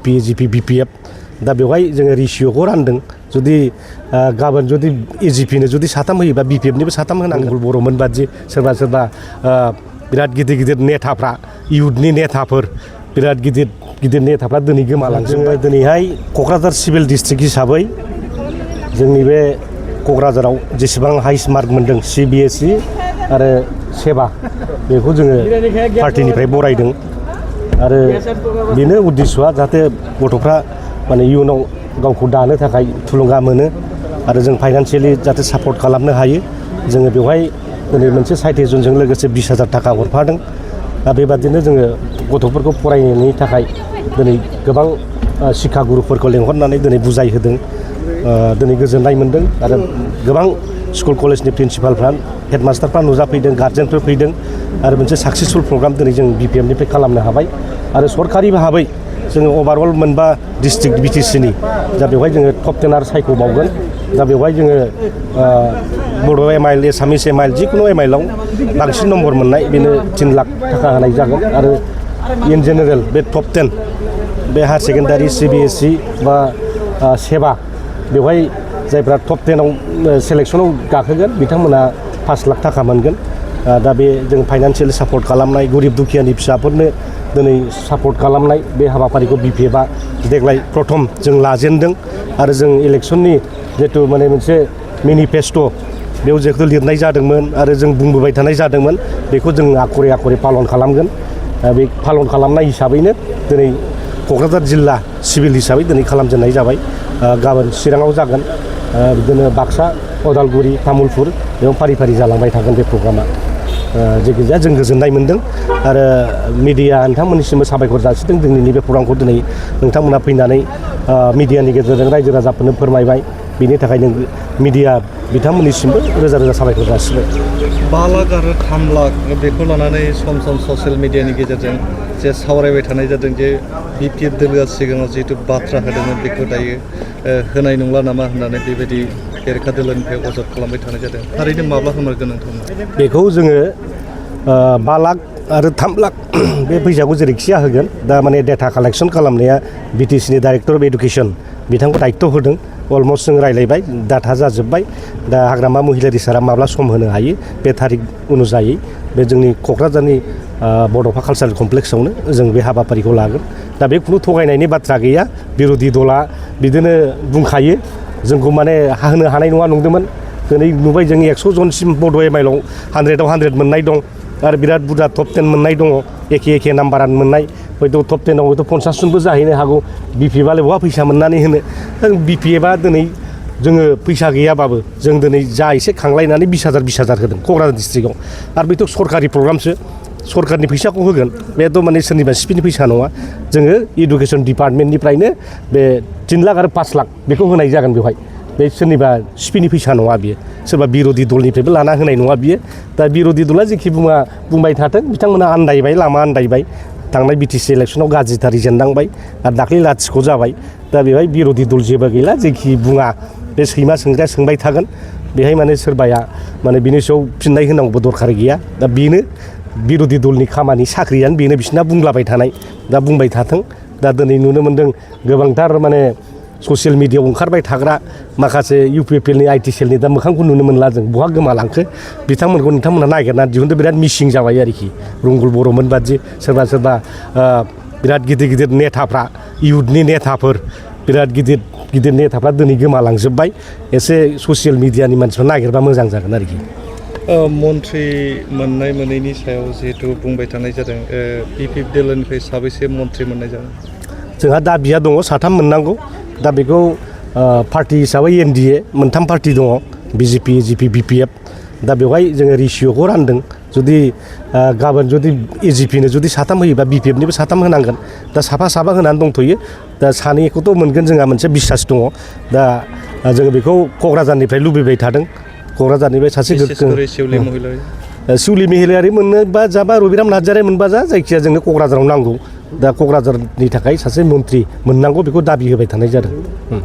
AGP BPF दा बेवहाय जोङो रेशियोखौ रानदों जुदि गाबोन जुदि एजिपिनो जुदि साथाम होयोबा BPFनिबो साथाम होनांगोन बर'मोन बादि सोरबा सोरबा बिराद गिदिर गिदिर नेताफ्रा इयुथनि नेताफोर बिराद गिदिर नेताफ्रा दिनै गोमालांजोबबाय दिनैहाय क'क्राझार सिभिल डिस्ट्रिक्ट हिसाबै जोंनि बे क'क्राझाराव जेसेबां हाइस्ट मार्क मोनदों CBSE आरो सेबा बेखौ जोङो पार्टिनिफ्राय बरायदों आरो बेनो उद्देश्यआ जाहाथे गथ'फ्रा माने इयुनाव गावखौ दानो थाखाय थुलुंगा मोनो आरो जों फाइनान्सियेलि जाहाथे सापर्ट खालामनो हायो जोङो बेवहाय दिनै मोनसे साइटेसनजों लोगोसे 20,000 थाखा हरफादों दा बेबादिनो जोङो गथ'फोरखौ फरायनायनि थाखाय दिनै गोबां शिक्षा गुरुफोरखौ लेंहरनानै दिनै बुजायहोदों दिनै गोजोननाय मोनदों आरो गोबां स्कुल कलेजनि प्रिन्सिपालफ्रा हेडमास्टारफ्रा नुजाफैदों गार्जेनफोर फैदों आरो मोनसे साक्सेसफुल प्रग्राम दिनै जों BPFनिफ्राय खालामनो हाबाय आरो सरकारि भाबै जोङो ओभारअल मोनबा डिस्ट्रिक्ट BTCनि दा बेवहाय जोङो टप 10 सायख'बावगोन दा बेवहाय जोङो बर' MIL एसामिस MIL जिखुनु MILआव बांसिन नम्बर मोननाय बेनो 3 लाख थाखा होनाय जागोन आरो इन जेनेरेल बे टप 10 बे हायार सेकेन्डारि CBSE बा सेबा बेवहाय जायफ्रा टप 10आव सेलेक्सनाव गाखोगोन बिथांमोना 5 लाख थाखा मोनगोन दा बे जों फाइनान्सियेल सापर्ट खालामनाय गरिब दुखियानि फिसाफोरनो दिनै सापर्ट खालामनाय बे हाबाफारिखौ BPFआ देग्लाय प्रथम जों लाजेनदों आरो जों इलेक्सननि जिहेतु माने मोनसे मेनिफेस्ट' बेयाव जेखौ लिरनाय जादोंमोन आरो जों बुंबोबाय थानाय जादोंमोन बेखौ जों आखरे आखरे पालन खालामगोन बे पालन खालामनाय हिसाबैनो दिनै क'क्राझार जिल्ला सिभिल हिसाबै दिनै खालामजेननाय जाबाय गाबोन चिराङाव जागोन बिदिनो बाक्सा उदालगुरि तामुलपुर बेयाव फारि फारि जालांबाय थागोन बे प्रग्रामा जायखिजाया जों गोजोननाय मोनदों आरो मिडिया नोंथांमोननिसिमबो साबायखर जासिदों दिनैनि बे प्रग्रामखौ दिनै नोंथांमोना फैनानै मिडियानि गेजेरजों रायजो राजाफोरनो फोरमायबाय बिनि थाखायनो मिडिया बिथांमोननिसिमबो रोजा रोजा साबायखर जासिबाय 5 लाख आरो 3 लाख बेखौ लानानै सम सम ससियेल मिडियानि गेजेरजों जे सावरायबाय थानाय जादों जे BPF दोलोआ सिगाङाव जिहेतु बाथ्रा होदोंमोन बेखौ दायो होनाय नंला नामा होननानै बेबायदि बेरेखा दोलोनिफ्राय अजद खालामबाय थानाय जादों थारैनो माब्ला होमारगोन नोंथांमोना बेखौ जोङो 5 लाख आरो 3 लाख बे फैसाखौ जेरैखिया होगोन दा माने डेटा कालेक्सन खालामनाया BTCनि डाइरेक्टर अफ एडुकेसन बिथांखौ दायित्व होदों अलमस्ट जों रायलायबाय डाटा जाजोब्बाय दा हाग्रामा महिलारि सारा माब्ला सम होनो हायो बे थारिख अनुजायै बे जोंनि क'क्राझारनि बड'फा कालचारेल कमप्लेक्सआवनो जों बे हाबाफारिखौ लागोन दा बे खुनु थगायनायनि बाथ्रा गैया बिर'धि दला बिदिनो बुंखायो जोंखौ माने होनो हानाय नङा नंदोंमोन दिनै नुबाय जों 100 जनसिम बड' MILआव 100आव 100 मोननाय दं आरो बिराद बुरजा टप 10 मोननाय दङ एखे नाम्बारानो मोननाय हयथ' टप 10आव हयथ' 50 जनबो जाहैनो हागौ BPFआलाय बहा फैसा मोननानै होनो BPFआ दिनै जोङो फैसा गैयाबाबो जों दिनै जा एसे खांलायनानै 20,000 होदों क'क्राझार डिस्ट्रिक्टआव आरो बेथ' सरकारि प्रग्रामसो सरकारनि फैसाखौ होगोन बेथ' माने सोरनिबा सिपिनि फैसा नङा जोङो इडुकेसन डिपार्टमेन्टनिफ्रायनो बे 3 लाख आरो 5 लाख बेखौ होनाय जागोन बेवहाय बे सोरनिबा सिपिनि फैसा नङा बियो सोरबा बिर'धि दलनिफ्रायबो लाना होनाय नङा बियो दा बिर'धि दला जेखि बुंबाय थाथों बिथांमोना आन्दायबाय लामा आन्दायबाय थांनाय BTC इलेक्सनाव गाज्रिथार जेननांबाय आरो दाख्लै लाथिख' जाबाय दा बेवहाय बिर'धि दल जेबो गैला जेखि बुङा बे सैमा सोंग्राया सोंबाय थागोन बेहाय माने सोरबाया माने बिनि सायाव फिननाय होनांगौबो दरखार गैया दा बेनो बिर'धि दलनि खामानि साख्रियानो बेनो बिसिना बुंलाबाय थानाय दा बुंबाय थाथों दा दिनै नुनो मोन्दों गोबांथार माने ससियेल मिडियाआव ओंखारबाय थाग्रा माखासे UPPLनि IT सेलनि दा मोखांखौ नुनो मोनला जों बहा गोमालांखो बिथांमोनखौ नोंथांमोना नागिरनानै दिहुनदो बिराद मिसिं जाबाय आरोखि रुंगुल बर'मोन बादि सोरबा बिराद गिदिर नेताफ्रा इयुथनि नेताफोर बिराद गिदिर नेताफ्रा दिनै गोमालांजोबबाय एसे ससियेल मिडियानि मानसिफ्रा नागिरबा मोजां जागोन आरोखि मन्थ्रि मोननाय मोनैनि सायाव जिहेतु बुंबाय थानाय जादों BPF दोलोनिफ्राय साबैसे मन्थ्रि मोननाय जागोन जोंहा दाबिया दङ 3 मोननांगौ दा बेखौ पार्टि हिसाबै NDA 3 पार्टि दङ BJP AGP BPF दा बेवहाय जोङो रेशियोखौ रानदों जुदि गाबोन जुदि एजिपिनो जुदि 3 होयोबा BPFनिबो 3 होनांगोन दा साफा होनानै दंथ'यो दा 2खौथ' मोनगोन जोंहा मोनसे बिसास दङ दा जोङो बेखौ क'क्राझारनिफ्राय लुबैबाय थादों क'क्राझारनिफ्राय सासे सिउलि महिलारि मोननोबा जाबा रबिराम नार्जारि मोनबा जायखिया जोंनो क'क्राझाराव नांगौ दा क'क्राझारनि थाखाय सासे मन्थ्रि मोननांगौ बेखौ दाबि होबाय थानाय जादों